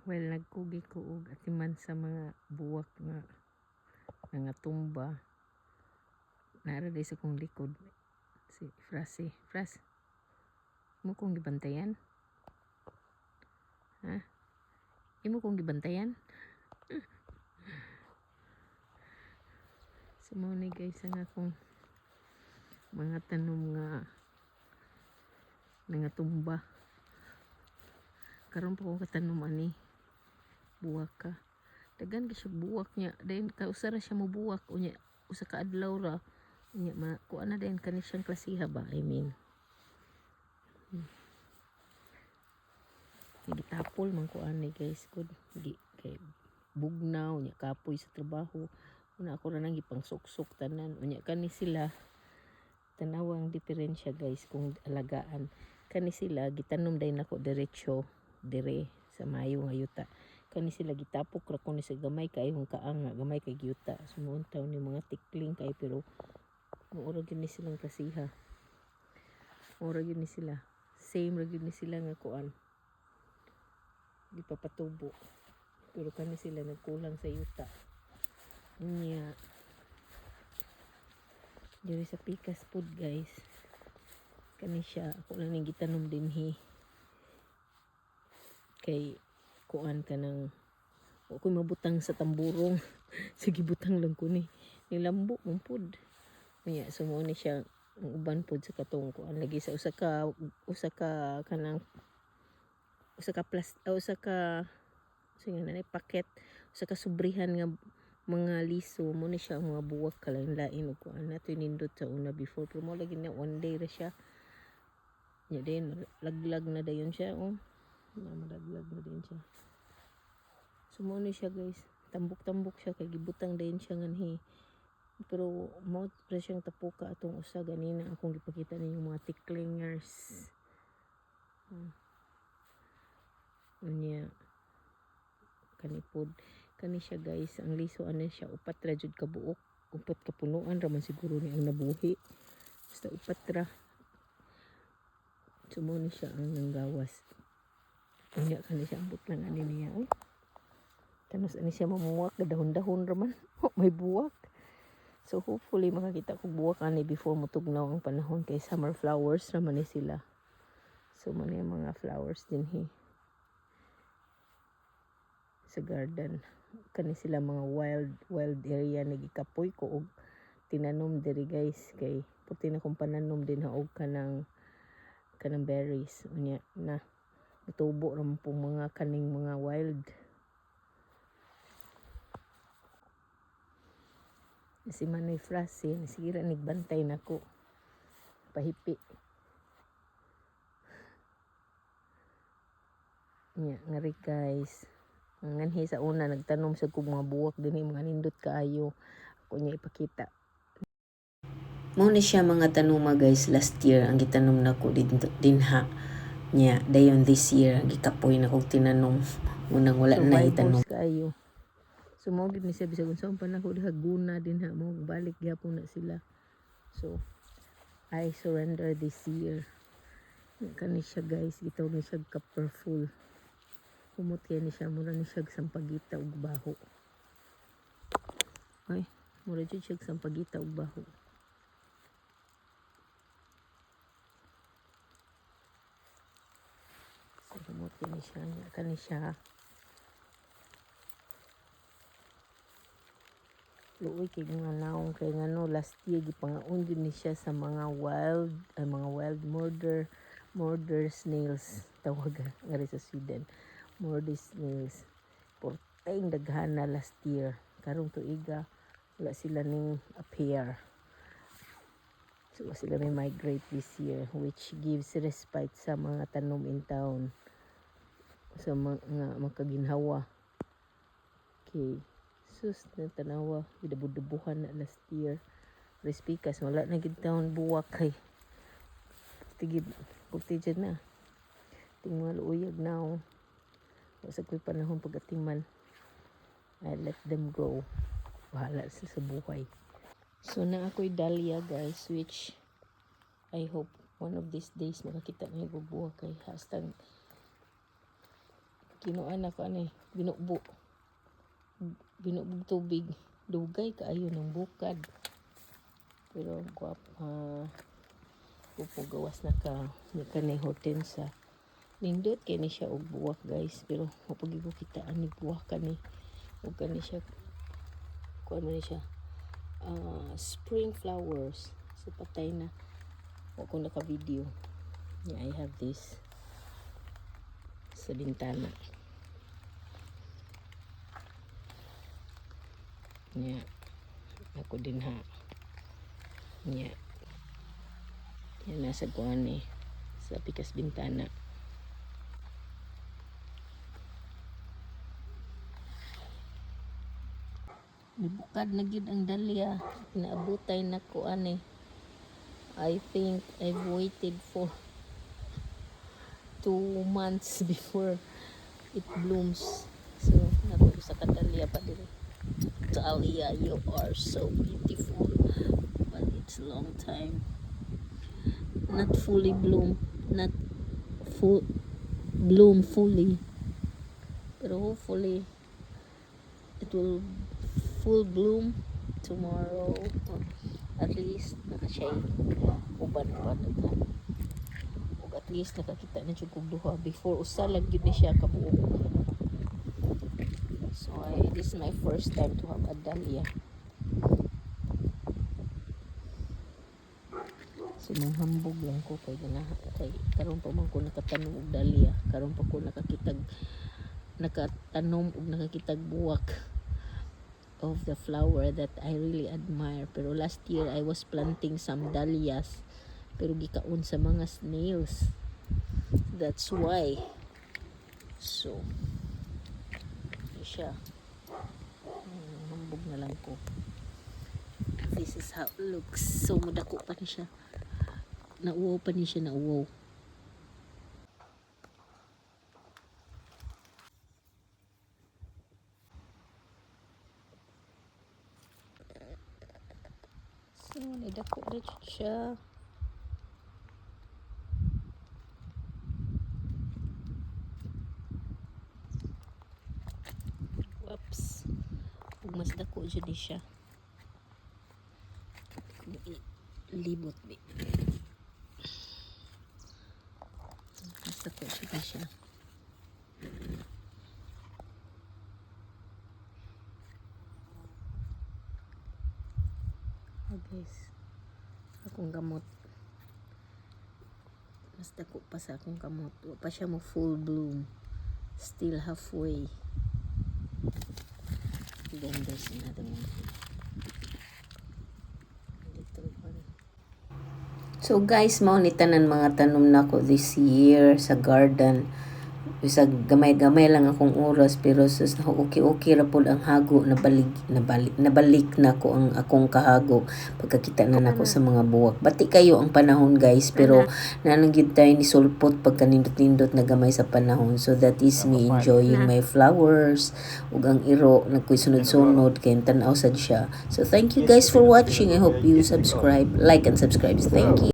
Well, nagkugi ko og atiman sa mga buwak nga nga tumba. Naa ra sa akong likod si Frasi. Fras, imo kong gibantayan? Ha? Imo kong gibantayan? So mao ni, guys, ang akong mga tanom nga nga tumba. Karon pa ko katanom ani. Buwak ka. Daghan kay siya buwak niya. Dayon ka usa ra siya mobuwak unya usa ka adlaw ra. Unya ma kuan na dayon kani siyang klasiha ba, I mean. Gitapol man ko ani, guys, good. Gi kay bugnaw unya kapoy sa trabaho. Una ako ra nang gipangsuksok tanan. Unya kani sila, tanawang diferensya, guys, kung alagaan. Kani sila gitanom dayon nako diretso dire sa maayo nga yuta. Kani sila gitapok ra ko ni sa gamay kaayong kaang nga gamay kay yuta. Sumuon taw ni mga tikling kay, pero mao ra gyud ni silang klasiha. Mao ra gyud ni sila. Same ra gyud ni sila nga kuan. Gipapatubo. Pero kani sila nagkulang sa yuta. Unya diri sa pikas pod, guys. Kani siya ako lang ning gitanom dinhi. Kay kuan ka ng wa ko'y mabutang sa tamburong. Sige, butang lang ko ni. Nilambo man pod. Unya so mao ni siya ang uban pod sa katong kuan lagi sa usa ka kanang usa ka plas usa ka sige na ni paket, usa ka sobrehan nga mga liso. Mo ni siya ang mga buwak kalain-lain ug kuan nato nindot sa una before, pero mo lagi na one day ra siya nya din laglag na dayon siya, oh, na malaglag na din siya. So mo ni siya, guys, tambok-tambok siya kay gibutang dayon siya nganhi, pero mo ra siyang tapuka atong usa ganina akong gipakita ninyo mga tiklingers. Unya kani pod, kani siya, guys, ang liso ano siya, upat ra jud ka buok, upat ka punuan ra man siguro ni ang nabuhi, basta upat ra. So mo ni siya ang nanggawas. Unya kani siya, ambot lang ani niya, oh. Tanos ani siya mamuwak, dahon-dahon ra man may buwak. So hopefully makakita ko buwak ani before motugnaw ang panahon kay summer flowers ra man ni sila. So mo ni ang mga flowers dinhi sa garden. Kani sila mga wild wild area, nagikapoy ko og tinanom diri, guys, kay puti na kong pananom din ha og kanang berries. Unya na mutubo ra man pong mga kaning mga wild. Si Manoy Frase sige ra nigbantay nako pahipi. Nya ngari, guys, nganhi sa una nagtanom sa kog mga buwak dinhi, mga nindot kaayo, ako niya ipakita. Mao ni siya mga tanuma, guys, last year ang gitanom nako dinha nya dayon this year gikapoy na kog tinanom munang wala na itanom. Survivors kaayo. So mao gid ni siya, bisag unsaon pa nako diha guna din ha, mo balik gyapon na sila. So I surrender this year. Kani siya, guys, gitawag ni siya copperful. Humot kay ni siya, mura ni siya sampagita ug baho. Ay, mura jud siya sampagita ug baho. So humot kay ni siya. Nya kani siya, luoy kay nga naong kay ngano last year gipangaon jud ni siya sa mga wild, ay, mga wild murder murder snails tawag ngari sa Sweden, murder snails. Porteng daghana last year. Karong tuiga wala sila ning appear. So sila may migrate this year, which gives respite sa mga tanom in town sa mga makaginhawa. Okay, sus na tanawa, gidabudubuhan na last year. Respikas wala na gid taon buwak kay tigid purti dyan na ting mga luuyag na, oh. Wa sa ko'y panahon pagatiman. I let them grow, bahala sila sa buhay. So na ako'y dahlia, guys, which I hope one of these days makakita na yung buwak kay hastag Kinuan ako ani, binubo. Binubog tubig. Dugay kaayo ng bukad. Pero guwap ha, upo gawas na ka ni kanay hortensia. Nindot kay ni siya og buwak, guys, pero mapagi ko kita ani buwak kani ug kani siya, kuan man ni siya, spring flowers. So patay na wa ko naka video. Yeah, I have this sa bintana. Yeah. Ako din ha. Yeah. Yan, nasa kuan eh. Sa pikas bintana. Nibukad na gyud ang dahlia. Naabutay na ko ani. I think I've waited for 2 months before it blooms. So, nako sa kadahlia pa diri. Dahlia, you are so beautiful. But it's a long time. Not fully bloom. Not full bloom fully. Pero hopefully, it will full bloom tomorrow. Or at least, naka siya uban pa daghan. Ug at least nakakita na jud kog duha. Before, usa lang gyud ni siya kabuok. So this is my first time to have a dahlia. So manghambog lang ko kay ganaha kay karon pa man ko nakatanom og dahlia, karon pa ko nakatanom og nakakitag buwak of the flower that I really admire. Pero last year I was planting some dahlias pero gikaon sa mga snails. That's why. So, siya. Hambog na lang ko. This is how it looks. So, mudako pa ni siya. Nauwaw pa ni siya, nauwaw. So, nidako na siya. Whoops. Ug mas dako jud ni siya. Kung libot bi. Mas dako jud ni siya. Oh guys, akong gamot. Mas dako pa sa akong kamot. Wa pa siya mo full bloom. Still halfway. Then there's another one. Little one. So guys, mao ni tanan mga tanom nako this year sa garden. Bisag gamay-gamay lang akong oras, pero sus, okay okay ra pod ang hago, nabalik nabalik nabalik nako ang akong kahago pagkakita na nako sa mga buwak. Bati kayo ang panahon, guys, pero nanang gyud tayo ni sulpot pagka nindot-nindot na gamay sa panahon. So that is me enjoying my flowers ug ang iro nagkoy sunod-sunod kay tan-aw sad siya. So thank you guys for watching. I hope you subscribe, like and subscribe. Thank you.